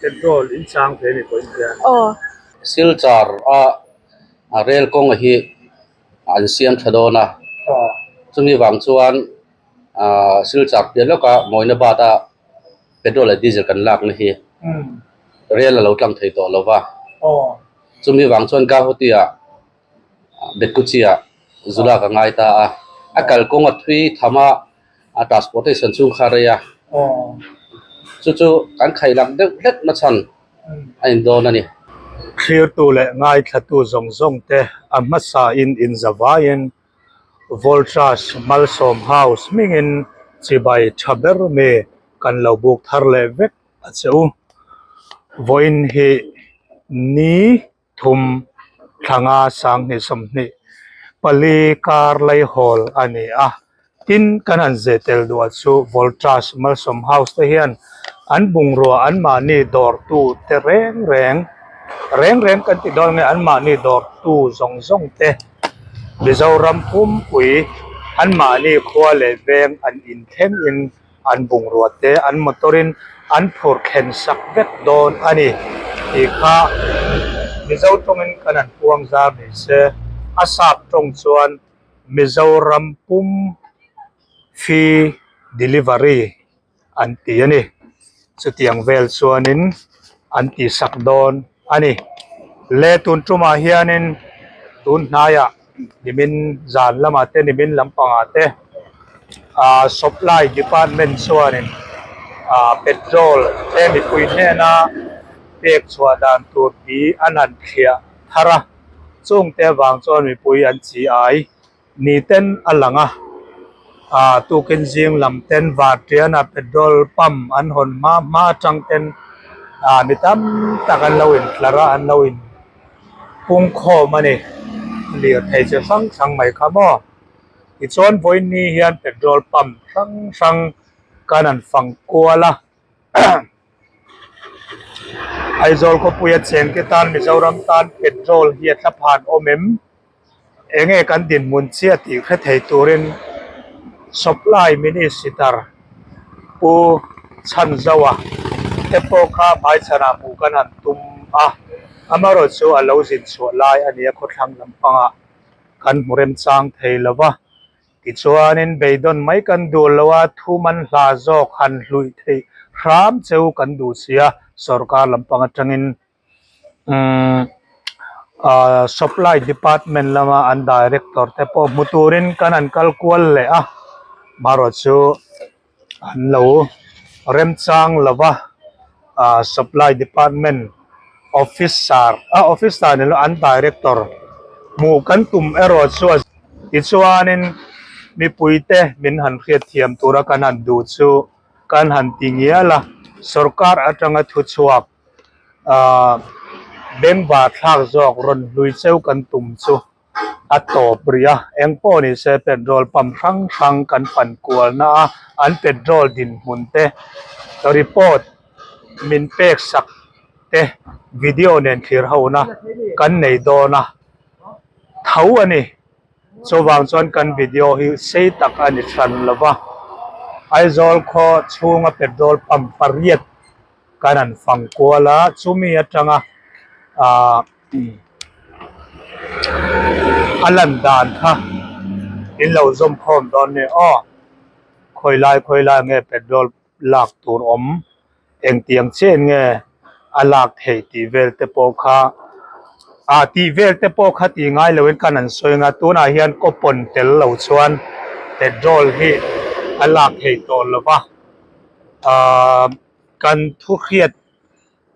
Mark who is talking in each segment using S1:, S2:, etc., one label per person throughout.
S1: Petrol in chang thei a ni pawhin hian.
S2: Aw.
S3: Silchar a rel kawnga hi an siam tha dawn a, chumi vang chuan ahh Silchar piah lawka Moinabad a petrol leh diesel kan lakna hi rel a lo tlang thei tawh lo va, chumi vang chuan Guwahati ah Betkuchi ah zu lak a ngai ta a, a kalkawng a thui tham a. a transportation chhung kha rei a, chu chu kan khaih lak deuh hlek na chhan a in dawn a ni.
S1: Thlirtu leh ngaithlatu zawng zawng te a hmasa in inza vaiin Voltrash Malsawm House hmingin chibai tha ber mi kan lo buk thar leh vek a che u. Vawiin hi ni. thum thlanga sanghnih sawmhnih pali kar laihawl a ni a tin kan han zeh tel duh ah chu Voltas Malsawm House te hian an bungrua an mahni dawrtu te reng reng reng reng kan ti dawn nge an mahni dawrtu zawng zawng te Mizoram pumpui an mahni khua leh veng an inthleng in. an bungrua te an motor in an phur thlen sak vek dawn a ni tih kha Mizo tawngin kan han puang zar ni se a sap tawng chuan Mizoram pum fee delivery an ti a ni chutiang vel chuanin an tih sak dawn a ni le tun tumah hianin tun hnaiah. Nimin zan lamah te nimin lampangah te ah supply department chuanin ah petrol te mipui hnena pek chhuah dan tur hi an han thliah thar a chungte avang chuan mipui an chi ai ni ten a lang a ah tukin zing lam ten vartiana petrol pump an hawn hma hma atang ten ah mi tam tak an lo intlar a an lo in. Pungkhawm a ni. Lirthei chi hrang hrang mai kha maw? Tichuan vawiin hian petrol pump hrang hrang kan han fang kual a. Aizawl khawpuia chengte tan Mizoram tan petrol hi a thla phan awm em? Enge kan dinhmun chiah tih hre thei turin Supply Minister Pu Chhanzoa te pawh kha hmaichhanah hmuh kan han tum a, amaherawhchu chu a lo zin chhuah lai a nia khawthlang lampangah kan hmu remchang thei lo va, tichuanin beidawn mai kan duh lo a, thu man hla zawk han hluih theih hram cheu kan duh si a, sorkar lampang atangin. Umm ahh supply department lama an director te pawh hmu turin kan han kal kual leh a marawh chu an lo remchang lo va ahh supply department officer ah officer ni lo an director hmuh kan tum erawh chu tichuanin mipui te min han hriatthiam tura kan han duh chu kan han ti ngial a sorkar atanga thuchhuak. Ahh bengvar thlak zawk rawn hlui cheu kan tum chu a tawp rih a engpawh ni se petrol pump hrang hrang kan pan kual na a an petrol dinhmun te report min pek sak te video nen thlir ho na kan nei dawn a tho a ni chuvang chuan kan video hi sei tak a ni hran lo va Aizawl khaw chhunga petrol pump pariat. Kan han fang kual a chumi atanga ahh a lan dan kha in lo zawm khawm dawn nia aw khawi lai khawi lai nge petrol lak tur awm engtiang chiah nge a lak theih tih vel te pawh kha ah tih vel te pawh kha tih ngai loin kan han sawi ang a tunah hian coupon tel lo chuan petrol hi a lak theih tawh lo va ahh. Kan thu hriat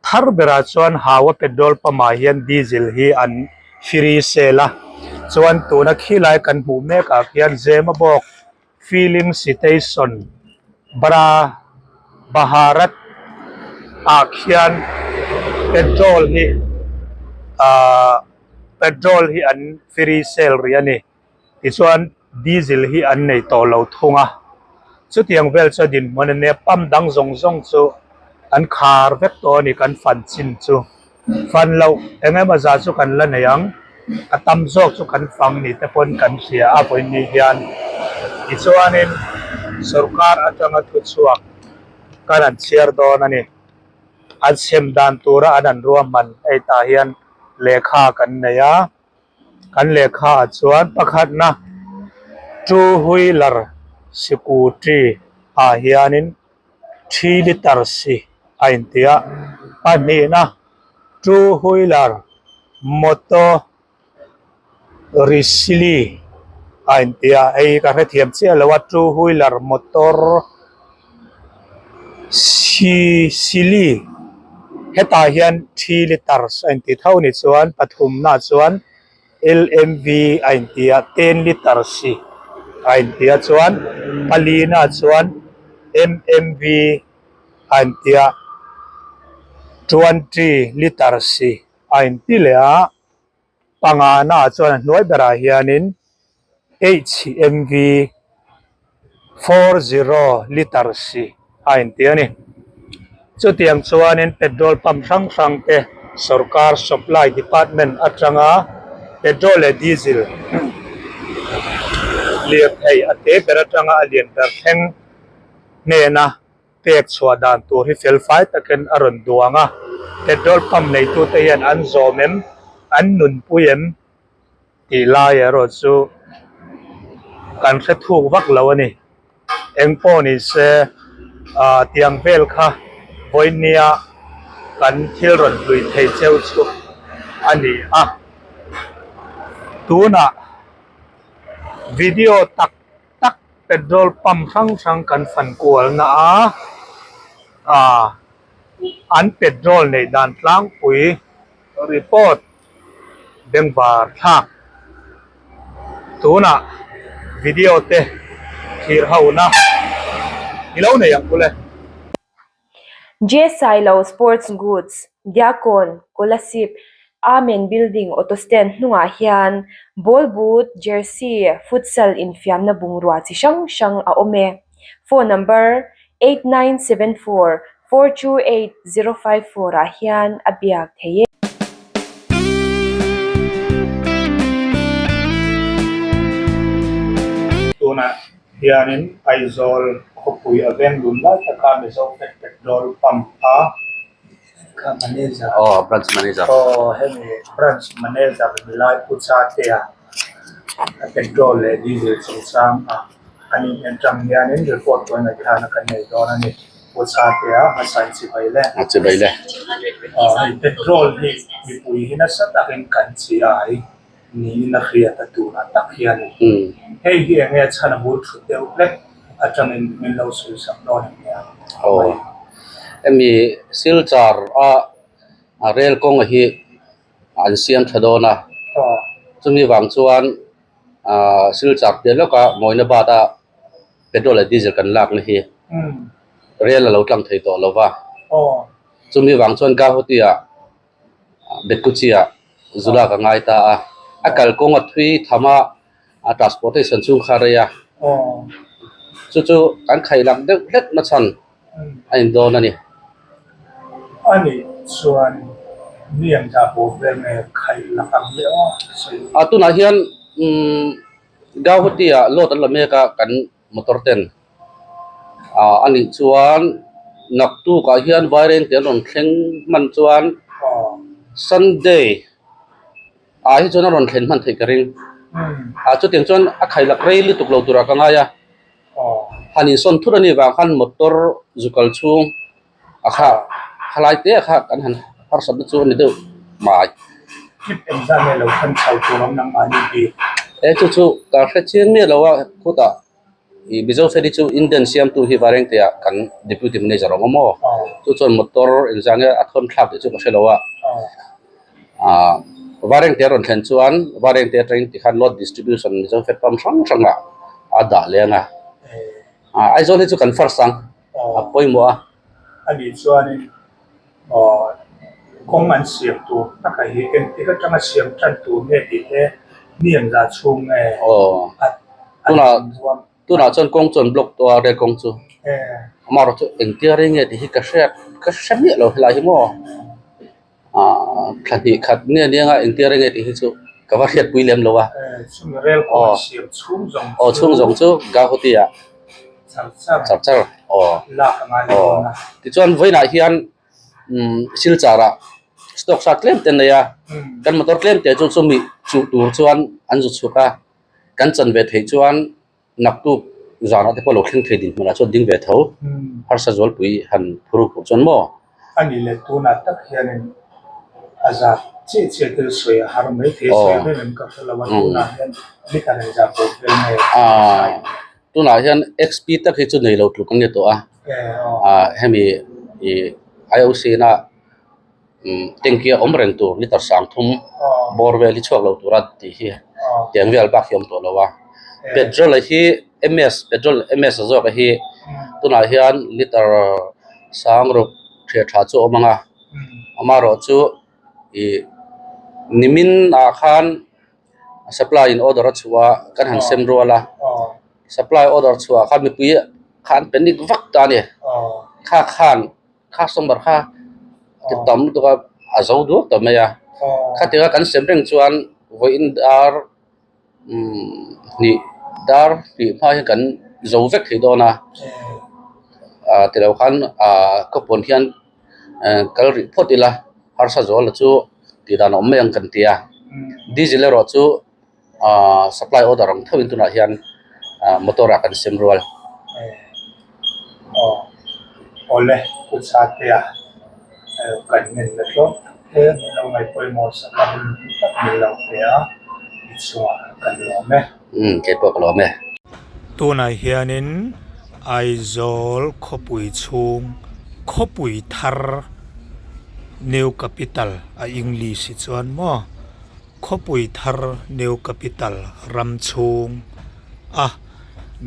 S1: thar berah chuan Hawa petrol pump ah hian diesel hi an free sale a, chuan tuna khilai kan hmuh mek ah khian Zemabawk filling station Bara Bharat ah khian petrol hi ahh petrol hi an free sale rih a ni. Tichuan diesel hi an nei tawh lo thung a, chutiang vel chu a dinhmun a nia, pump dang zawng zawng chu an khar vek tawh a ni kan fan chin chu. Fan loh eng emaw zah chu kan la nei ang, a tam zawk chu kan fang ni te pawn kan hria a vawiin hian. Tichuanin sorkar atanga thuchhuak kan han chhiar dawn a ni. An sem dan tura an an ruahman hei tah hian lehkha kan nei a, kan lehkha ah chuan pakhatna two wheeler scooty ah hianin three litres hi a inti a, pahnihna two wheeler motor Risili a inti a hei ka hrethiam chiah lo a two wheeler motor si sili hetah hian three litres a inti tho ni chuan pathumna chuan L_M_V a inti a ten litres hi a inti a chuan palina chuan M_M_V a inti a twenty litres hi. a inti leh a pangana ah chuan a hnuai berah hianin H_M_V 40 litres hi a inti a ni chutiang chuanin petrol pump hrang hrang te sawrkar supply department atanga petrol leh diesel lirthei a te ber atanga a lian ber thleng hnena. Pek chhuah dan tur hi fel fai takin a rawn duang a, petrol pump neitute hian an zawm em, an nunpui em tih lai erawh chu kan hre thuk vak lo a ni. Eng pawh ni se ah tiang vel kha vawinia kan thil rawn hlui thei cheu chu a ni a, tunah video tak. tak petrol pump hrang hrang kan fan kual na a ah an petrol neih dan tlangpui report bengvar thlak tunah video te thlir ho na i lo nei ang kule.
S2: J Sailo Sports Goods, Diakon, Kolasib, Amen Building Auto Stand hnungah hian ball boot, jersey, futsal infiamna bungrua chi hrang hrang a awm e. Phone number 8974 428 054 ah hian a biak theih e.
S1: Tunah Hianin Aizawl khawpui a veng dun lai taka Mizo Fed Petrol Pump a kha manager
S3: Aw branch manager
S1: Aw hemi branch manager ni lai Pu Chatea a petrol leh diesel chungchang a an in atang hianin report tuan a thlan a kan nei dawn a ni Pu Chatea hmasa in chibai le
S3: A chibai le
S1: Aw hei petrol hi mipui hi nasa takin kan chi ai. Niin a hriat a tunah tak hian hei hi enge a chhan a bul thut deuh hlek atangin min lo sawi sak dawn em nia?
S3: Aw, hemi Silchar a rel kawnga hi an siam tha dawn a, chumi vang chuan Silchar piah lawka Moinabad a petrol leh diesel kan lakna hi rel a lo tlang thei tawh lo va, chumi vang chuan Guwahati ah Betkuchia Zula ka ngai ta a, a kalkawng a thui tham a, a transportation chhung kha rei a, chu chu kan khaih lak deuh hlek na chhan a in dawn a ni.
S1: A nih chuan mi ang dah bo vel nge khaih lak ang le aw sawi.
S3: A tunah hian umm Guwahati ah load an la mek a kan motor ten ah a nih chuan naktuk ah hian vaireng te an rawn thleng hman chuan sunday ah hi chuan a rawn thlen hman theih ka ring ah chutiang chuan a khailak rei lutuk lo turah ka ngai a han insawn thut a nih vang khan motor zu kal chhung a kha khalai te kha kan han harsatna chu a ni deuh mai. E chu chu ka hre chiang miah lo a khutah ih Mizo Fedi chu Indian siamtu hi Vairengte ah kan Deputy Manager a awm a maw chu chuan motor engzah nge a thawn thlak tih chu ka hre lo a ah Vairengte a rawn thlen chuan Vairengte atangin tikhan load distribution Mizo Fed pump hrang hrang ah a dah leng a ah Aizawl hi chu kan first ang.
S1: a
S3: pawimawh a.
S1: A nih chuanin aw kawng an siam tur taka hi engtik atanga siam tan tur nge tih te mi an la chhung nge
S3: a
S1: zuam.
S3: Tunah chuan kawng chu an block tawh a rel kawng chu amaherawhchu chu engtia rei nge tih hi ka hriat ka hre miah lo helai hi maw. Ahh thla hnih khat nge nia nga engtir enge tih hi chu ka va hriatpui lem lo a.
S1: Aw
S3: aw chhung zawng chu Guwahati ah char char aw aw tichuan vawiinah hian Silchar ah stock sa tlem te an nei a, kan motor tlem te chu chumi chuh tur chuan an zu chhuk a, kan chan ve theih chuan naktuk zanah te pawh lo thleng thei dinhmunah chuan ding ve tho, harsa zualpui han phur tur chuan maw?
S1: A nih leh tunah tak hianin a zat chiah chiah tel sawi a har mai thei, sawi reng em ka hre lo a, tunah hian liter engzah pawh vel nge
S3: sai? Tunah hian XP tak hi chu nei lo tluk an ni tawh a, hemi ih IOC na tanky a awm reng tur liter sang thum bawr vel hi chhuak lo tura tih hi tiang vel bak hi a awm tawh lo a, petrol hi MS petrol MS zawk hi tunah hian liter sang ruk theh tha chu a awm ang a, amaherawhchu ih nimin ah khan. Supply in order a chhuah a, kan han sem rual a, supply order chhuah khan mipui kha an panic vak ta a ni, kha khan customer kha ti tam lutuk a, a zo duak ta mai a, khatinga kan sem reng chuan vawiin dar umm hnih dar hnih hma hian kan zo vek thei dawn a, ah tilo khan ah khawpawn hian kal rih phawt ila harsa zual chu tih dan a awm mai ang kan ti a diesel erawh chu ahh supply order ang theuhin tunah hian ah motor ah kan sem rual.
S1: Awle kutsa te a kan ngenna tlawm tak te min lo ngaih pawimawh sak a hun tak min lo pe a i chungah kan lawm e.
S3: Umm keipawh ka lawm e.
S1: Tunah hianin Aizawl khawpui chhung khawpui thar New Capital a English hi chuan maw khawpui thar New Capital ram chhung a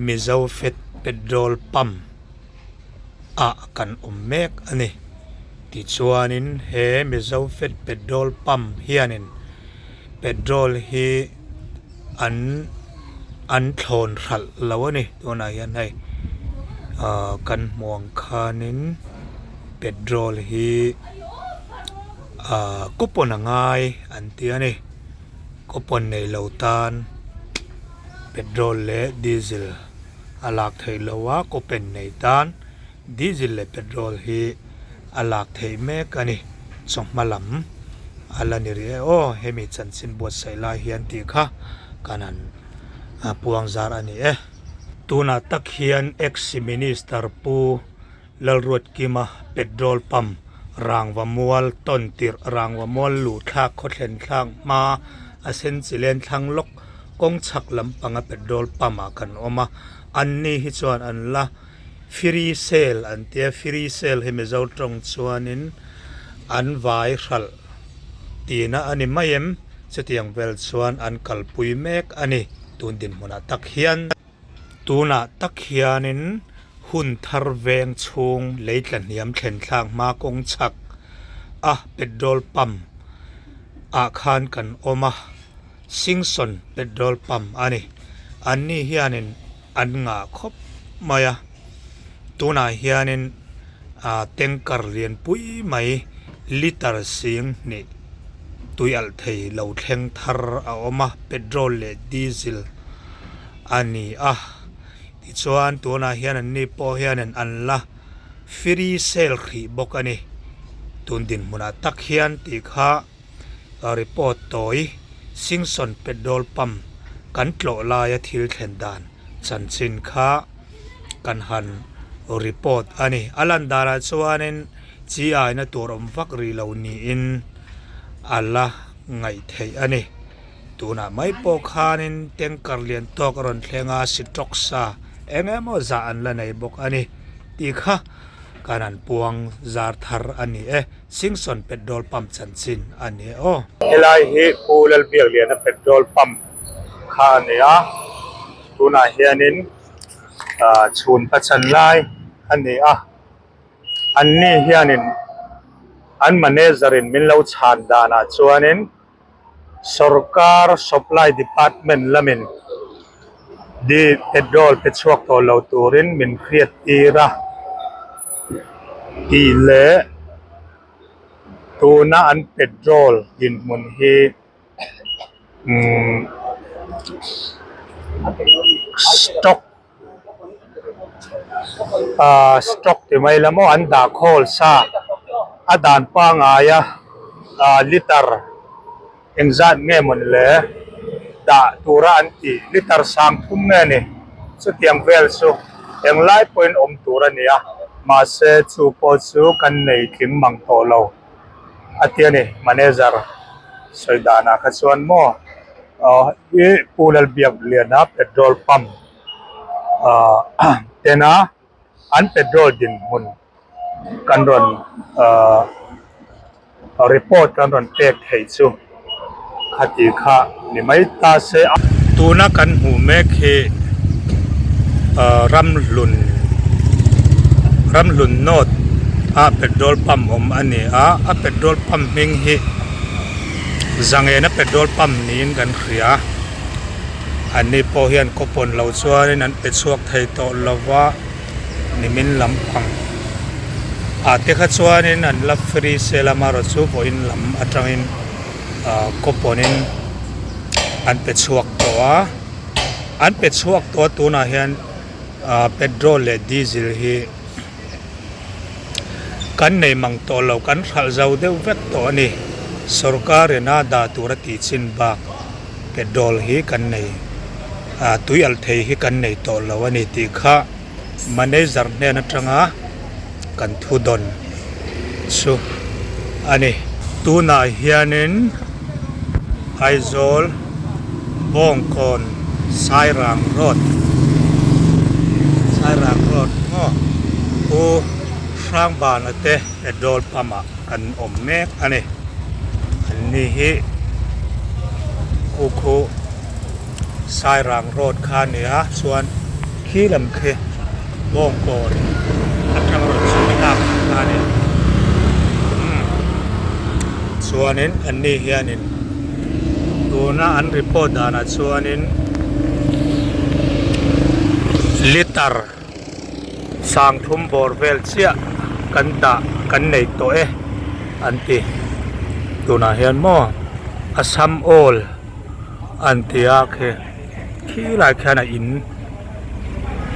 S1: Mizo Fet Petrol Pump ah kan awm mek a ni. Tichuanin he Mizo Fet Petrol Pump hianin petrol hi an an thlawn hralh lo a ni tunah hian hei ah kan hmuh ang khanin petrol hi ah coupon a ngai an ti a ni coupon nei lo tan petrol leh diesel a lak theih loh a coupon nei tan Diesel leh petrol hi a lak theih mek a ni. Chawhma lam a la ni rih e aw, hemi chanchin buatsaih lai hian tih kha kan han puang zar a ni e. Tunah tak hian ex-Minister Pu Lalruatkima petrol pump rangva mual tawn tirh rangva mual luh thlak khawthlen thlak hma a sen chi len thlang lawk kawng chhak lampanga petrol pump ah kan awm a, anni hi chuan an la Free sale an tia, free sale hi Mizo tawng chuanin an vai hralh tihna a ni mai em? Chutiang vel chuan an kalpui mek a ni tun dinhmunah tak hian. Tunah tak hianin hun thar veng chhung lei tla hniam thlen thlak hma kawng chhak a petrol pump ah khan kan awm a, Singson petrol pump a ni. Anni hianin. An ngah khawp mai a, tunah hianin ah tanker lianpui mai litre sing hnih tui alh thei lo thleng thar a awm a, petrol leh diesel a ni a, tichuan tunah hian an ni pawh hianin an la free sale hrih bawk a ni, tun dinhmunah tak hian tih kha. Report tawi, Singson petrol pump kan tlawh laia thil thlen dan chanchin kha kan han report a ni. A lan danah chuanin chi aina tur awm vak rih lo niin a la ngaih theih a ni. Tunah mai pawh khanin tanker lian tawk a rawn thleng a, sitawk sa eng emaw zah an la nei bawk a ni tih kha kan han puang zar thar a ni e. Singson petrol pump chanchin a ni aw. Helai hi Pu Lalbiakliana petrol pump kha a ni a, tunah hianin ah chhun pachan lai a ni a, anni hianin an manager in min lo chhan danah chuanin sorkar supply department lamin di petrol pe chhuak tawh lo turin min hriat tir a tih leh tuna an petrol dinhmun hi umm stock ah stock ti mai la maw an dah khawl sa. A dan pangaia liter engzat nge mawn le dah tura an tih liter sang thum nge ni chutiang vel chu englai pawhin awm tur a ni a mahse chu pawh chu kan nei tling mang tawh lo a ti a ni manager sawi danah kha chuan maw i Pu Lalbiakliana petrol pump tena an petrol dinhmun kan rawn ahh report kan rawn pek theih chu khati kha ni mai ta se a. Tuna kan hmuh mek hi ahh ramhlun ramhlun north a petrol pump awm a ni a a petrol pump hming hi zangena petrol pump niin kan hria an ni pawh hian coupon lo chuanin an pe chhuak thei tawh lo va. Nimin lampang ah te kha chuanin an la free sale a amaherawhchu vawiin lam atangin ah coupon in an pe chhuak tawh a an pe chhuak tawh a tunah hian ah petrol leh diesel hi kan nei mang tawh lo kan hralh zo deuh vek tawh a ni sorkar in a dah tur a tih chin bak petrol hi kan nei ah tui alh thei hi kan nei tawh lo a ni tih kha manager hnen atanga kan thu dawn chu a ni. Tunah hianin Aizawl Bawngkawn Sairang Road Sairang Road maw Pu Hrangbana te petrol pump ah kan awm mek a ni. An ni hi khu khu Sairang Road kha a ni a chuan khi lam khi Bawngkawn atang rawn chhuk thlak kha a ni umm chuanin an ni hianin tuna an report danah chuanin liter Sangthum bawr vel chiah kan dah kan nei tawh e an ti. Tunah hian maw Assam Oil an ti a khi khilai khian a in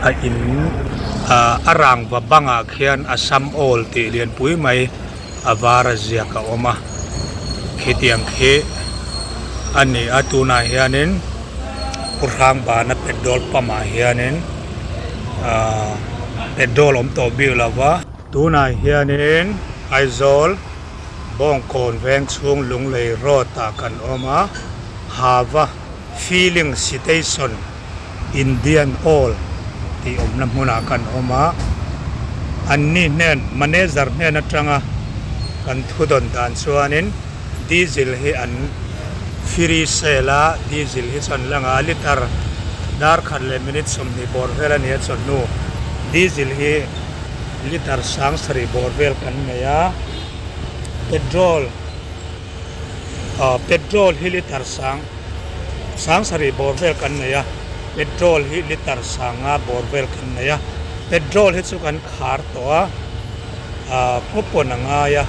S1: a in ah a rangva bangah khian Assam Oil tih lianpui mai a var a ziak a awm a khitiang khi a ni a tunah hianin Pu Hrangbana petrol pump ah hianin ahh petrol awm tawh bik lo va. Tunah hianin Aizawl Bawngkawn veng chhung Lunglei road ah kan awm a Hava filling station Indian Oil tih awmna hmunah kan awm a anni hnen manager hnen atanga kan thu dawn dan chuanin diesel hi an free sale a diesel hi chuan la nga liter dar khat leh minute 20 bawr vel a ni a chawhnu diesel hi liter sang sarih bawr vel kan nei a petrol ah petrol hi liter sang sang sarih bawr vel kan nei a petrol hi liter sanga bawr vel kan nei a petrol hi chu kan khar tawh a ah coupon a ngai a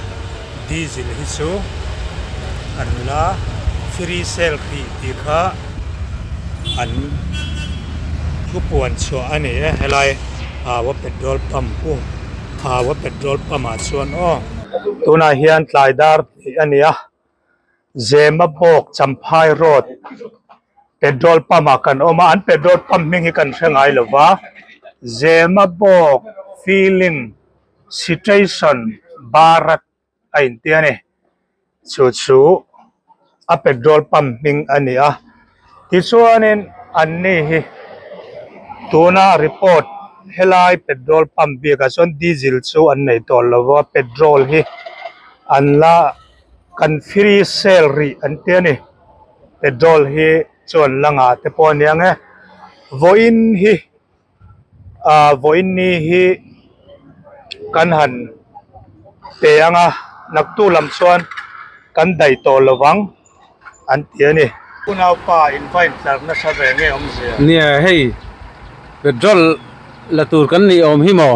S1: diesel hi chu an la free sale hrih tih kha an thu puan chhuah a ni e helai Hawa petrol pump u Hawa petrol pump ah chuan aw. Tunah hian tlai dar tih a ni a Zemabawk Champhai road petrol pump ah kan awm a an petrol pump hming hi kan hre ngai lo va Zemabawk filling station Bharat a inti a ni chu chu a petrol pump hming a ni a tichuanin an ni hi tuna report helai petrol pump bikah chuan diesel chu an nei tawh lo va petrol hi an la kan free sale rih an ti a ni petrol hi chuan la ngah te pawh a ni ang e vawiin hi. ah vawiin ni hi kan han pe ang a naktu lam chuan kan daih tawh lo vang an ti a ni. Unaupa in va intlar nasa ve nge awmzia?
S3: Nia hei petrol la tur kan nih awm hi maw?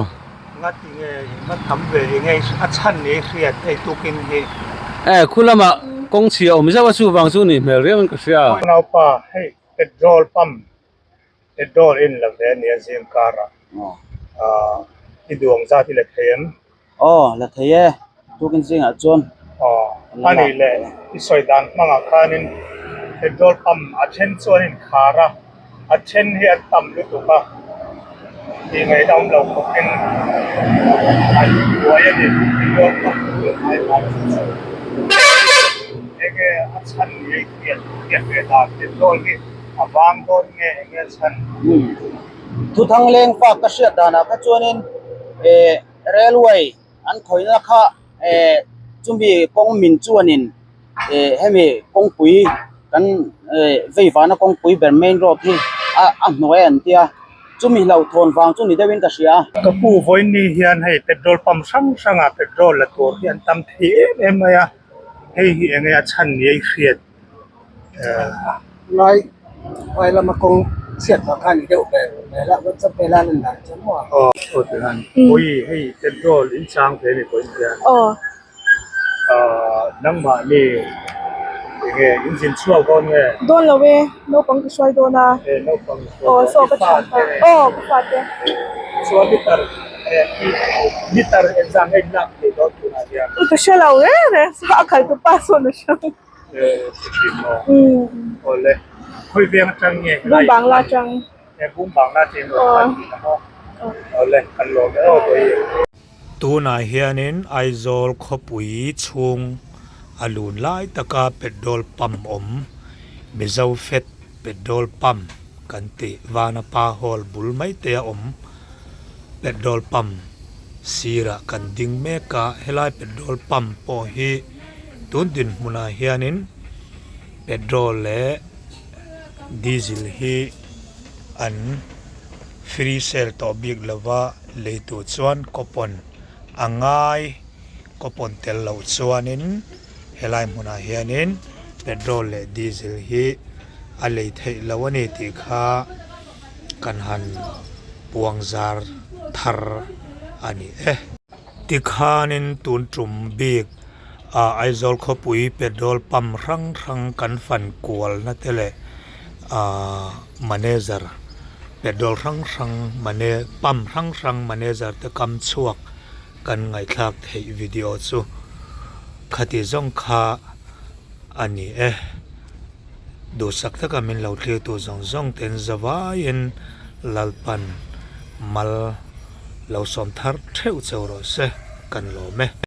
S1: Nga ti nge in va tam ve eng nge a chhan ni hriat hei tukin hi.
S3: Eh khu lamah kawng chhia awm zauh a chuvang chu nih hmel riau in ka hria.
S1: Unaupa hei petrol pump Petrol in la ve a nia zing karah aah i duang zat i la thei em?
S4: Aw la thei e. Tukin zingah chuan
S1: Aw a nih leh i sawi dan hmangah khanin petrol pump a then chu an inkhar a, a then hi an tam lutuk a tih ngaihna awm lo khawpin an buai a ni petrol pump tur ai ai chu chu enge a chhan ni a hriat ve dan petrol hi a vang dawn nge enge a chhan.
S4: Thuthang leng fak ka hriat danah kha chuanin eh railway an khawihna kha eh chumi kawng min chuanin eh hemi kawngpui kan eh vei vana kawngpui ber main road hi a a hnuai an tia chumi hlauhthawn vang chu ni deuhin ka hria a.
S1: Ka pu vawiin hian hei petrol pump hrang hrangah petrol la tur hi an tam thei em em mai a, hei hi enge a chhan ni a i hriat?
S5: Lai lai lama kawng chhiat vang khan ni deuh ber vel a WhatsApp vela lan dan chu maw.
S1: Aw aw ti han pui hei petrol in chang ve ni pawhin hian
S6: aw
S1: ah nangmah ni enge in zin chhuak dawn nge
S6: dawn lo e naupang ka hruai dawn a
S1: e naupang ka hruai
S6: aw
S1: dawn
S6: saw
S1: i
S6: ka
S1: fa
S6: thian
S1: te
S6: aw ka fa te
S1: chuan liter liter engzah nge in lak theih dawn tunah hian
S6: ka hre lo reng reng a khalh tu pa sawn a hre. Bung bangla atang.
S1: Tunah hianin Aizawl khawpui chhung a lun lai taka petrol pump awm Mizo Fet petrol pump kan tih Vanapa Hall bul mai te a awm petrol pump sirah kan ding mek a helai petrol pump pawh hi Tun dinhmunah hianin petrol leh diesel hi an free sale tawh bik lova lei tur chuan coupon a ngai coupon tel loh chuanin helai hmunah hianin petrol leh diesel hi a lei theih loh a ni tih kha kan han puang zar thar a ni e. Tikhanin tun tum bik ah Aizawl khawpui petrol pump hrang hrang kan fan kual na te leh ah manager petrol hrang hrang mane pump hrang hrang manager te kam chhuak kan ngaihthlak theih video chu khati zawng kha a ni e. Duhsak taka min lo thlir tu zawng zawng ten zavaiin Lalpan mal lo sawm thar theuh cheu rawh se kan lawm e.